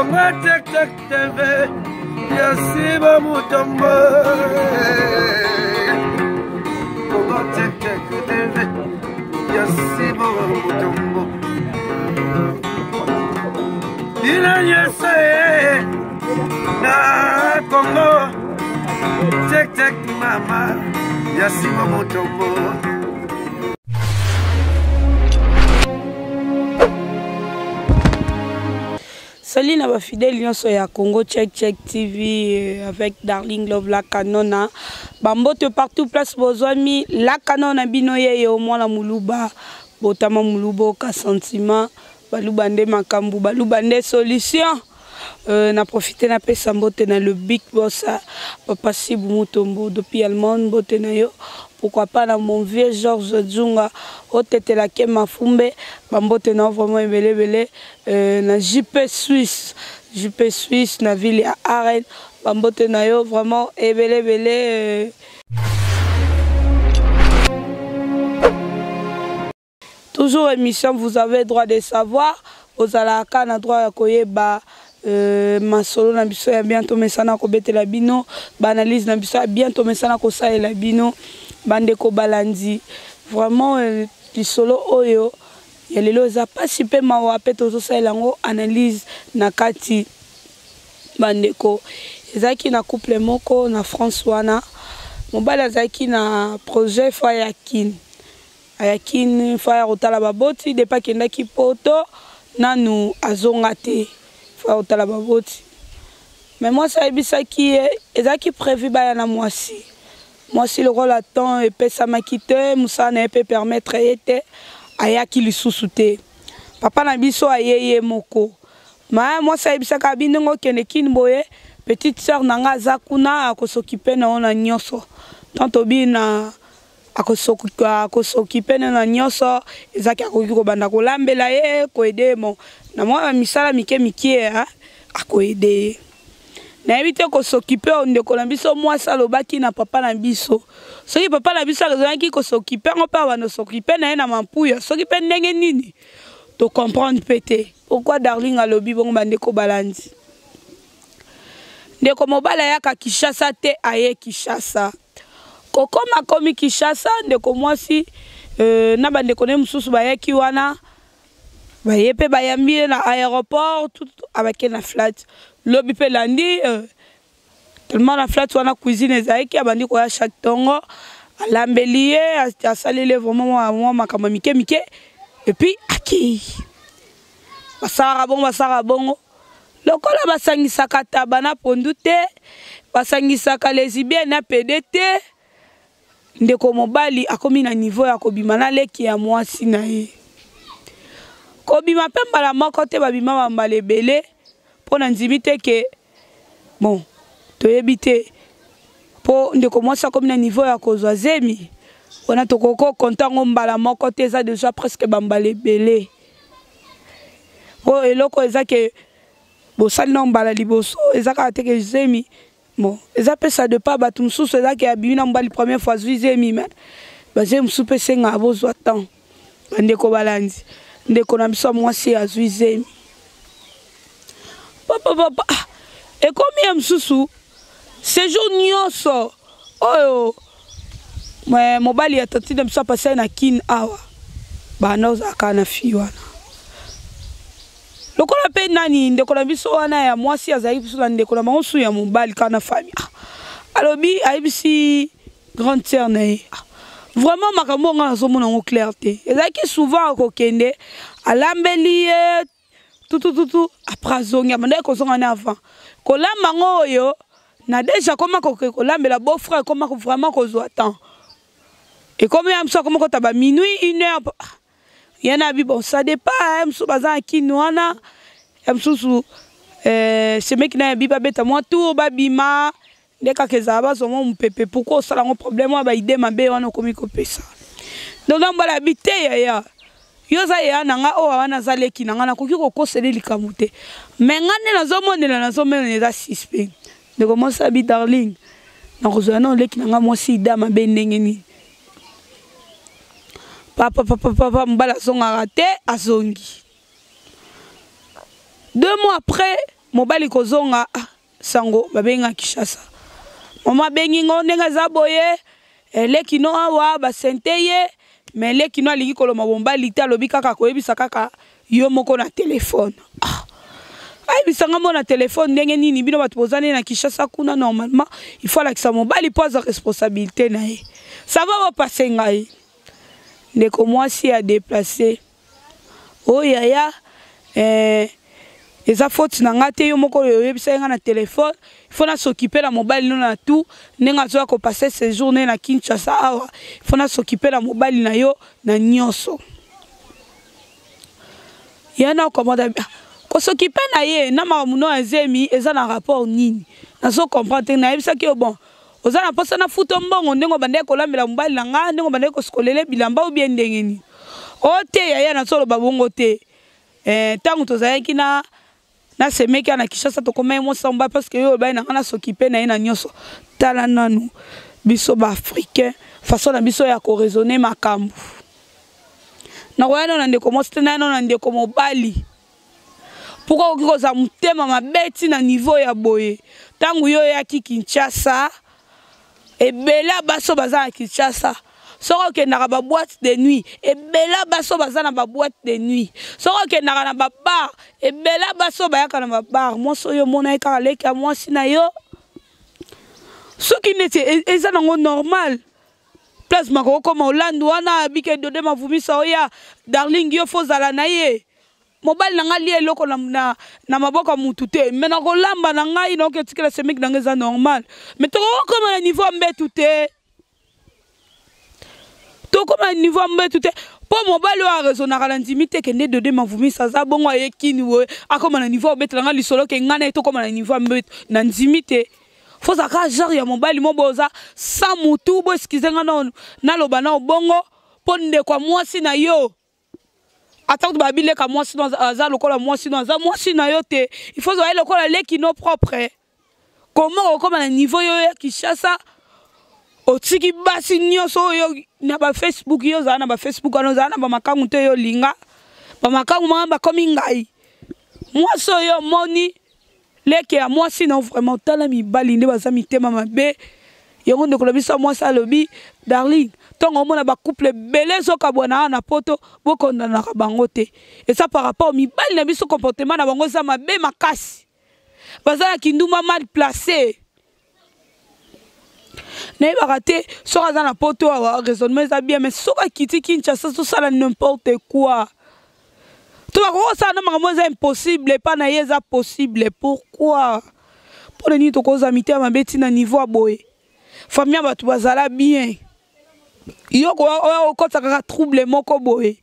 Congo Tek Tek TV ya Siba Mutombo. Congo Tek Tek TV ya Siba Mutombo. Bino nyonso ye na Congo Tek Tek mama ya Siba Mutombo. Salut na ba fidèles nyonso ya Congo Check Check TV euh, avec Darling Love la Canona. Bambote partout place bozwami la Canona bino yeyo mwana muluba botama muluba ka sentiment baluba nde makambu baluba nde solution. Euh, na profiter na pesa mbote na le big boss papa Sibu Mutombo depuis Allemagne mbote na yo pourquoi pas na mon vieux Georges Djunga otetela ke mafumbe bambote na vraiment ebele ebele euh, na JP Suisse JP Suisse na ville ya Arène bambote na yo vraiment ebele ebele euh, Toujours émission vous avez droit de savoir ozalaka na droit ya koyeba euh, masolo na biso ya bien tomesana kobetela bino baanalyse na biso ya bien tomesana kosalela bino bandeko balandi vraiment euh, lisolo oyo ya lelo eza mpasi mpe mawa mpe tozosalela yango analyse na kati bandeko ezalaki na couple moko na france wana mobali azalaki na projet fa ya kin Aya kin faut aya kotala baboti depuis akendaki poto nanu azonga te faut aya kotala baboti mais mwasi ayebisaki ye ezalaki prévu baya na mwasi mwasi lokola temps epesamaki te mosala na ye mpe permettre ye te ayaki lisusu te papa na biso aye ye moko ma mwasi ayebisaka abi ndenge okende kin boye petite sœur na nga aza kuna akosokipe na yo na nyonso tant obi na akosokipe ne na nyonso ezaki akoki kobanda kolambela ye koede ye bon na mwa misala mike mike akoede ye nayebi te kosokipe oyo ndeko na biso mwasi alobaki na papa na biso soki papa na biso azalaki kosokipe yango mpe abanda sokipe na ye na mampuya soki mpe ndenge nini tocomprendre mpe te pourquoi darling alobi bongo bandeko balandi ndeko mobali ayaka kinshasa te aye kinshasa Kokoma akomi Kinshasa, ndeko mwasi euh, na bandeko ne mosusu bayaki wana baye mpe bayambi ye na aéroport tout abake na flat lobi mpe landi euh, tellement na flat wana cuisine ezalaki abandi koya chaque ntongo alambeli ye asaleli ye vraiment mwa makambo mike mike epuis akei basalaka bongo basalaka bongo Lokola basangisaka taba na pondu te, basangisaka lesbienne na pede te, ndeko mobali akomi na niveau ya kobima na leki ya mwasi na ye. Kobima mpe mbala moko te, babima ba mbala ebele mpo na ndimi te ke bon toyebi te mpo ndeko mwasi akomi na niveau ya kozwa zemi wana tokoki kokonta yango mbala moko te, eza deja presque bambala ebele. Po eloko eza ke bosali nao mbala liboso eza kaka te ke zemi bon eza pe ça dépend bato mosusu eza ke abimi na mobali première fois azwi zemi mais bazemi mosusu mpe esengaka bozwa temps bandeko balandi ndeko na biso ya mwasi azwi zemi papa papa ah, ekomi ya mosusu séjour nyonso oyo mobali ya tantine na biso apasai na kin awa banda ozalaka na fille wana lokola mpe nani ndeko na biso wana ya mwasi azalaki biso na ndeko na bango su ya mobali kaka na famille ah, alobi ayebisi grande sœur na ye ah, vraiment makambo oyo ngai nazomona yango claire te ezalaki souvent akokende alambeli ye tutututu après azongi abandaki kozonga na avant kolamba yango oyo na deja akoma koke kolambela beau frère akoma vraiment kozwa temps ekomi ya mosusu akoma kota ba minuit une heure ah, ye na bi bon ça dépend ya mosusu baza na kini wana ya mosusu eh, semeki na ya bi babeta mwa tour babima nde kaka ezala bazwa mwa mopepe pourkui osala yango problème wana baide mabe wana okomi kopesa donc na mbala bi te yaya yo oza yaya na nga oyo wana aza leki na nga nakoki kokosele likambo te me nga nde nazomonela nazomonela eza suspect ndeko mwasi abi darling nakozwa na oleki na nga mwasi ida mabe ndenge nini papa papa papa mobali azongaka te azongi deux mois après. Mobali kozonga ah, sango babengi nga Kinshasa. Mama abengi ngo ndenge aza boye eh, leki no awa basente ye mais leki no alingi koloma mobali te alobi kaka koyebisa kaka yo moko na telefone. Ah. Ayebisa nga mo na telefone ndenge nini bino bato boza nde na Kinshasa kuna normalement il faut alakisa mobali mpo aza responsabilité na ye. Ça va bopase ngai. Ndeko mwasi a déplacer. Oh yaya eh, eza faute na nga te yo moko oyo oyebisaki nga na telefone il faut na s'occuper na mobali no na tout ndenge azoya kopase séjour ne na Kinshasa awa il faut na s'occuper na mobali na yo na nyonso ya na comprendre kosokipe na ye na makambo no ya zemi eza na rapport nini nazo comprendre te nayebisaki yo bon oza na mposa nafuta mbongo ndenge obandaki kolambela mobali na nga ndenge obandaki kosukolele bilamba ou bien ndenge nini o oh, te yaya nazoloba bongo te ntango eh, tozalaki na na semeki na Kinshasa tokomaki mwasi ya mobali parce que yo olobaki na ngai nasokipe na ye na nyonso tala nanu biso baafricain façon na biso ya koraisonne makambo nakoya nano na ndeko mwasi te naya nano na ndeko mobali pourquoi okoki kozala motema mabe ti na niveau ya boye ntango yo oyaki Kinshasa ebele ya basi oyo baza na Kinshasa soki okendaka ba boîte de nuit ebele ya basi oyo baza na ba boîte de nuit soki okendaka na ba bar ebele ya basi oyo bayaka na ba bar mwasi oyo omona ye kaka leki ya mwasi na yo soki neti e, eza nango normal place makokokoma Hollande wana abike dode mavumisa oya darling yo fo ozala na ye mobali na ngai alia eloko na, na, na maboko ya mutu te me nakolamba na ngai naoki etikela semeki na ngai eza normal me tokokoma na niveau ya mbetu te tokoma na niveau ya mbetu te mpo mobali oyo araisonnaka na ndimi te kende dode mavumisa aza bongo aye kini boye akoma na niveau obetela ngai lisolo ke ngai na ye tokoma na niveau ya mbetu na ndimi te fozala kaka genre ya mobali mo boye oza sans mutu bo excuse ngai naloba nao bongo mpo ndeko ya mwasi na yo ata kutu babi leka mwasi no aza lokola mwasi no aza mwasi na yo te il faut ozala lokola leki no propre comment okoma na niveau yo ya Kinshasa otiki basi nyonso oyo na ba Facebook yo ozala na ba Facebook wana ozala na bamakangu te yo olinga bamakangu manga bakomi ngai mwasi oyo omoni leke ya mwasi na vraiment tala mibali nde baza mitema mabe yango ndeko na biso ya mwasi alobi darling ntongo omona bacouple ebele ezokabwana awa na poto bokondanaka bango te eza par rapport mibali na biso comportement na bango eza mabe makasi baza na kindumba mal placé nayebaka te soki aza na poto awa raisonnement eza bien mais soki akiti Kinshasa tosala n'importe quoi to bakoki kosala na makambo eza impossible epa na ye eza possible pourquoi mpo na nini tokozwa mitema mabe ti na niveau ya boye famille ya bato bazala bien yo oya okotisa kaka trouble moko boye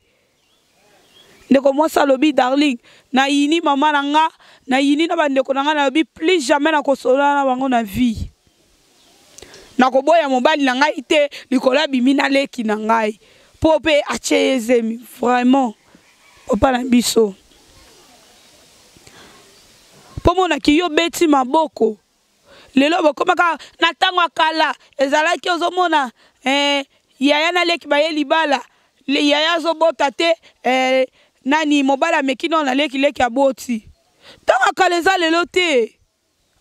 ndeko mwasi alobi darling nayini mama na nga nayini na bandeko na nga nalobi plus jamais nakosolola na bango na vie nakoboya mobali na ngai te likolo abimi na leki na ngai mpo mpe atie ye zemi vraiment papa na biso mpo monaki yo beti maboko lelo bokomaka na ntango ya kala ezalaki ozomona eh, yaya na leki baye libala yaya azobota te eh, nani mobali ameki nao na leki leki aboti ntango ya kala eza lelo te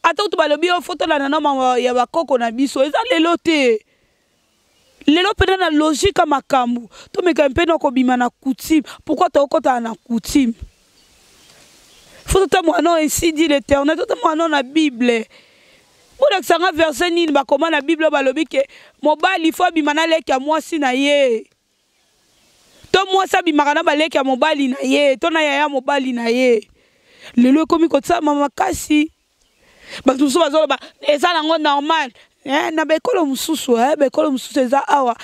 ata kutu balobi yo fo tolanda na mama ya bakoko na biso eza lelo te lelo mpenza na logique ya makambo tomeka mpe na kobima na coutume pourquoi tokotana na coutume fo totambola no ainsi dit l'éternel totambola no na bible bolakisa nga verset nini bakoma na bible balobi ke mobali fo abima na leki ya mwasi na ye to mwasi abimaka na baleki ya mobali na ye to na yaya mobali na ye lelo ekomi kotiama makasi bato mosusu bazoloba eza nango normal eh, na baekolo mosusu eh, baekolo mosusu eza awa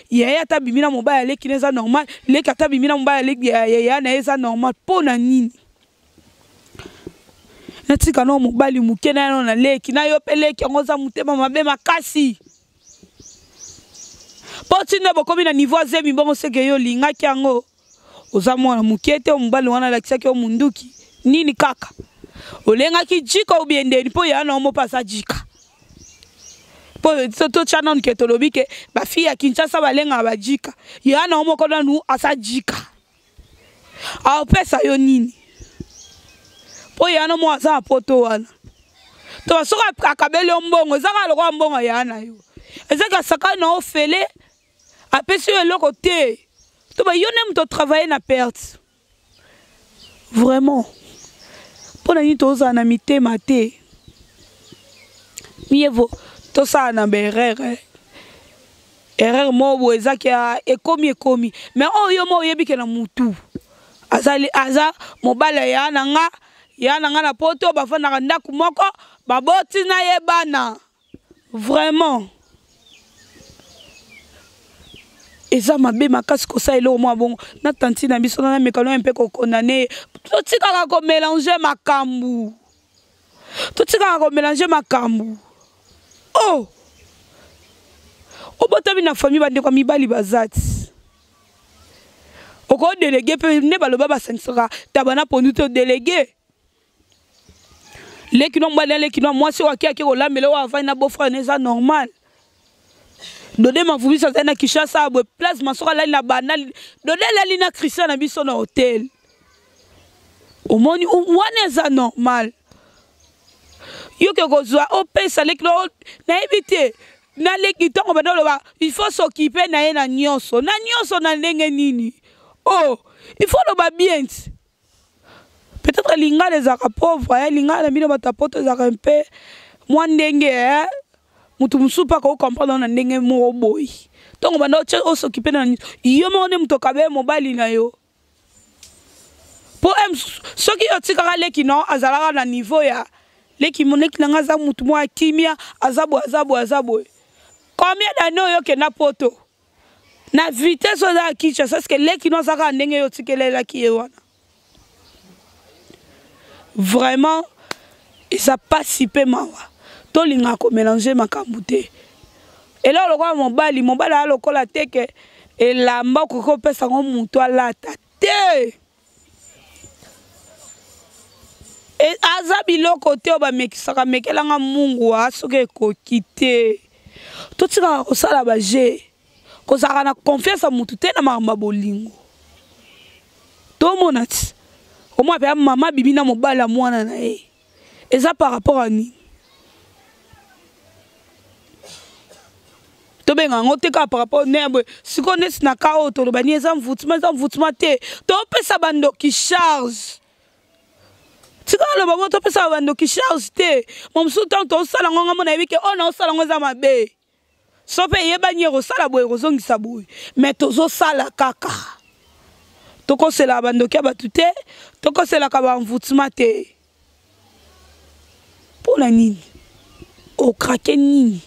yaya ata abimi na mobali aleki na eza normal leki ata abimi na mobali aleki yaya na ye eza normal mpo na nini natika nao mobali moke na yano na leki na yo mpe leki yango oza motema mabe makasi mpo ntina bokomi na niveau azemi bongo seke yo olingaki yango oza mwana moke te mobali wana alakisaki yo munduki nini kaka olengaki jika obiendeni mpo ya na omo mpe aza jika mpo totya nanu ke tolobi ke bafille ya Kinshasa balengaka bajika ya na moko nanu aza jika aopesa yo nini? Mpo ya no moko aza na poto wana. To soki akabeli yo mbongo, eza kaka lokola mbongo ya na yo. Eza kaka sakani na ofele, apesi yo eloko te. To ba yo nde moto otravaille na perte. Vraiment. Mpo na nini tozala na mitema te? Mieux vaut tosala na ba erreur. Eh. Erreur moko boye eza ke ah, ekomi ekomi. Mais oyo yo moko oyebi ke na mutu. Azali aza mobali ya na nga, ya na nga na poto bafandaka ndako moko, baboti na ye bana. Vraiment. Eza mabe makasi kosala eloko mwa bongo na tanti na biso na mekano mpe kokondane ye. Totikaka komelange makambo. Totikaka komelange makambo. Oh! Obotami na famille bandeko ya mibali baza ti. Okodelege mpe nde baloba basangisaka taba na pondu te odelege. Leki no mobali na leki no mwasi oyo ake ake kolambela oyo avandi na beau frère na eza normal. Dode Mavubisa azali na Kinshasa boye place masoko alali na bandal Dode alali na Christian na biso na hotel. Omoni wana eza normal. Yo ke kozwa opesa leki no nayebi te na leki ntango banda oloba il faut s'occuper na ye na nyonso na nyonso na ndenge nini oh il faut loba bien ti peut-être lingala ezalaka pauvre eh, lingala na bino bato ya poto ezalaka mpe mwa ndenge eh. Moto mosusu mpe akoki comprendre na ndenge moko boye ntango banda osokipe na yo moko nde moto okabe mobali na yo mpo eh, soki yo otikaka leki na yo azalaka na niveau ya leki leki na ngai aza motu moko ya kimia aza boye aza boye aza boye combien d'année oyo okenda poto na vitesse oyo eza ya Kinshasa est-ce que leki no aza kaka ndenge yo otikelelaki ye wana vraiment eza pasi mpe mawa tolingaka komelange makambo te eloko lokola mobali mobali aya lokola te ke elamba okoki kopesa yango moto alata te e, aza biloko te oyo bamekisaka mekelanga mungwa soki ekoki te totikaka kosala baje kozalaka na confiance ya motu te na makambo ya bolingo tomona ti omwa mpe mama bibi na mobali ya mwana na ye eza par rapport à nini tobenga yango te kaka par rapport ne boye sikoyo neti na ka oyo toloba nini eza mvutima eza mvutima te topesa bandoki charge tika aloba bo topesa bandoki charge te mo mosusu ntango tosala yango ngambo nayebi ke oyo naosala yango eza mabe so mpe eyebani ekosala boye ekozongisa boye me tozosala kaka tokoselaka bandoki ya bato te tokoselaka baenvoutement te mpo na nini okrake nini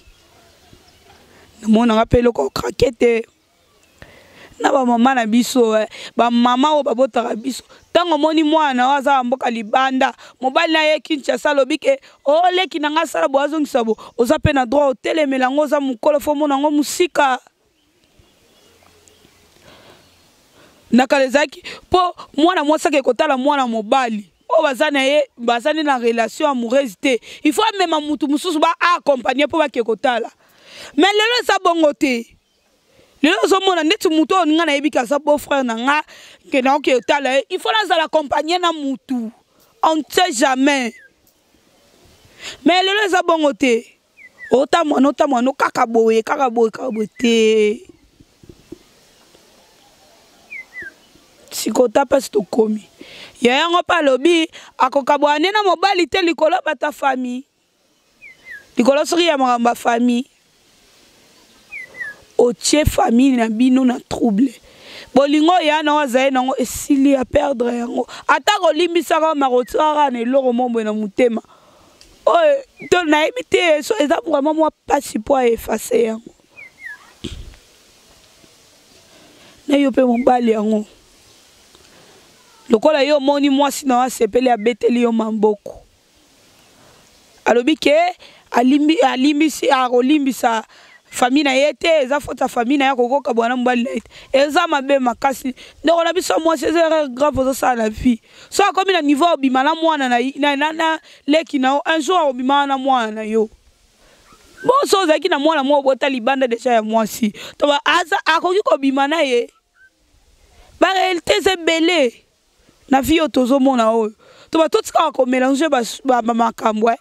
namonaka mpe eloko okrake te na bamama na biso eh. Bamama oyo babotaka biso ntango omoni mwana oyo aza na mboka libanda mobali na ye Kinshasa alobi ke oleki oh, na ngai asala boye azongisa bo oza mpe na droit otelemela yango oza mokolo fo omona yango mosika na kala ezalaki mpo mwana mwasi ake kotala mwana mobali oyo baza na ye baza nde na relation amoureuse te il faut amema mutu mosusu ba accompagne mpo bake kotala mais lelo eza bongo te lelo ozomona ndeti motu oyo ngai nayebi ke aza beau frère na nga ke naoke otala ye il faut nazala accompagne na mutu on ne sait jamais mais lelo eza bongo te otamwa notamwa no kaka boye kaka boye kaka boye te sikota mpasi tokomi ya yango mpe alobi akokabwana nde na mobali te likolo bata famille likolo soki ya makambo ya famille otie famille na bino na trouble bolingo ya na oyo azali nango esili ya perdre yango ata kolimbisaka makotikaka na eloko moko boye na motema oyo to nayebi te so eza vraiment mwa mpasi mpo aefase yango na yo mpe mobali yango lokola yo omoni mwasi na yo asepeli abeteli yo maboko alobi ke alimbi alimbisi akolimbisa famille na ye te eza faute ya famille na ye akoki kokabwana na mobali na ye te eza mabe makasi ndeko na biso mwasi eza erreur grave ozosala na vie so akomi na niveau obima na mwana na, na, na, na leki na yo un jour akobima na mwana na yo bonso ozalaki na mwana moko obota libanda deja ya mwasi to aza akoki kobima na ye barealité eza ebele na vie oyo tozomona oyo To ba totikaka komélanger bamakambo ba, ba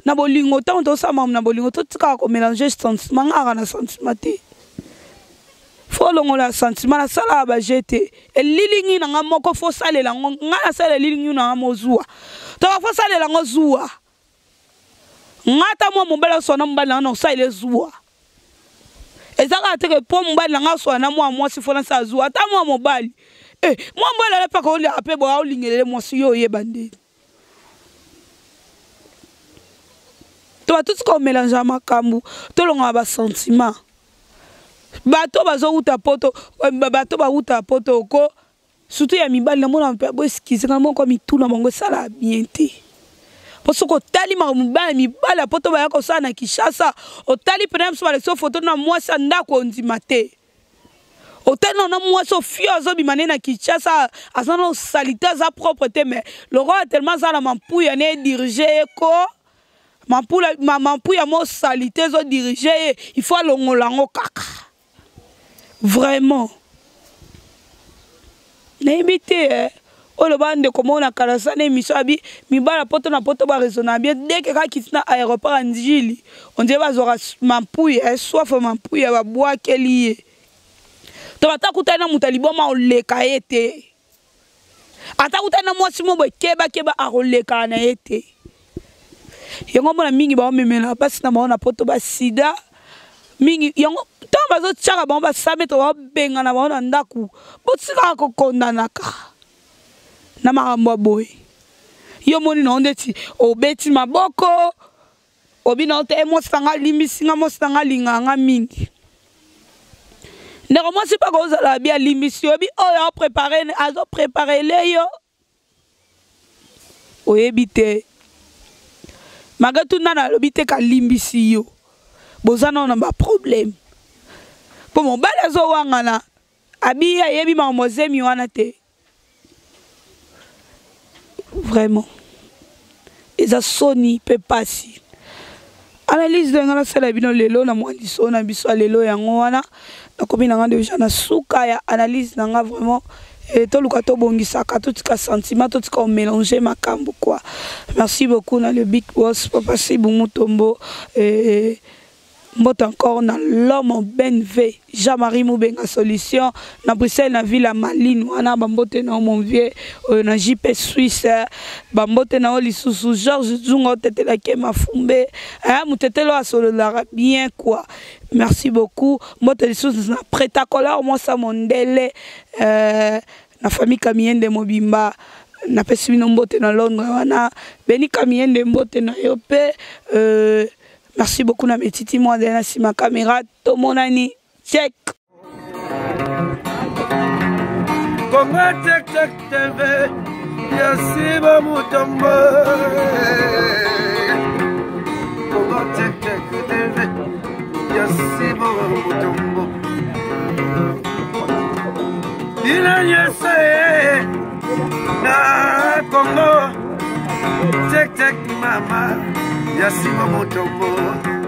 na bolingo ntango tosala makambo na bolingo totikaka komélanger sentiment ngaka na sentiment te fo olongola sentiment nasalaka baje te elilingi na nga moko fo osalela yango nga nasala elilingi na nga mozuwa toka fo osalela yango zuwa nga ata mwa mobali aswana mobali na nga na osalela zuwa eza kaka teke mpo mobali na nga aswana na mwa mwasi fo nasala zuwa ata mwa mobali eh, mwa mobali alapaka oliaka mpe boya olingelele mwasi yo oyeba ndeni to batuti komelange makambo tolongaka basentiment bato bazowuta poto bato bawuta poto ko surtout ya mibali namona mpe boeskize nga moko mituna bango esalaka bien te mpo soki otali makambo mibali mibali ya poto baya kosala na kinshasa otali mpena biso balekisi foto na mwasi ya ndako ondima te otali nano na mwasi ofio azobima nde na kinshasa aza na salite aza propre te mais lokola tellement aza na mampuya ne edirige ye ko mampuya mo salite ezodirige ye il faut alongola yango kaka vraiment nayebi te eh. oyo loba ndeko moko na kalasa na émission abi mibala poto na poto baraisonna bien deke kaka kiti na aéroport ya njili ondire bazwaka mampuya eh, soif mampuya babwakeli ye to ata kutani na moto ya liboma oleka ye te ata kutani na mwasi mo boye kebakeba akolekaka na ye te yango mona mingi baomemela basi na bango na poto basida mingi yango ntango bazotyaka bango basame to babengana bango na ndako botikaka kokondanaka na makambo ya boye yo omoni na yo ndeti obeti maboko obina yo te eh, mwasi na nga alimbisi nga mwasi na nga alingaka nga mingi ndeko mwasi mpe kozala bi alimbisi yo bi oyo aoprepare azopreparele yo oyebi te malgré tout nana alobi te kalimbisi yo boza nano na baproblème mpo mobali azowangana abi ayebi makambo zemi wana te vraiment eza soni mpe pasi analyse ndenge nasala bino lelo na mwa lisolo na biso ya lelo yango wana nakomi na nga deja na suka ya analyse na nga vraiment eh, toluka tobongisaka totika sentiment totika omélange makambo quoi merci beaucoup na le big boss papa sibu mutombo eh, mbote encore na l'homme ben v jean-marie mubenga solution na bruxelles na ville ya maline wana bambote na yo mon vieux oyo na jp suisse bambote na yo lisusu georges zunga otetelaki mafumbe eh, motetelo asololaka bien quoi merci beaucoup mbote lisusu na pretacolor mwasa mondele euh, na famille kamiende mobimba napesi bino mbote na londres wana beni kamiende mbote na yo mpe euh, merci beaucoup na metiti mwa na nsima kamera tomonani check Congo Tech Tech TV Yasiba Mutombo Congo Tech Tech TV Yasiba Mutombo Bino nyonso ye na Congo Tech Tech mama Yasiba Mutombo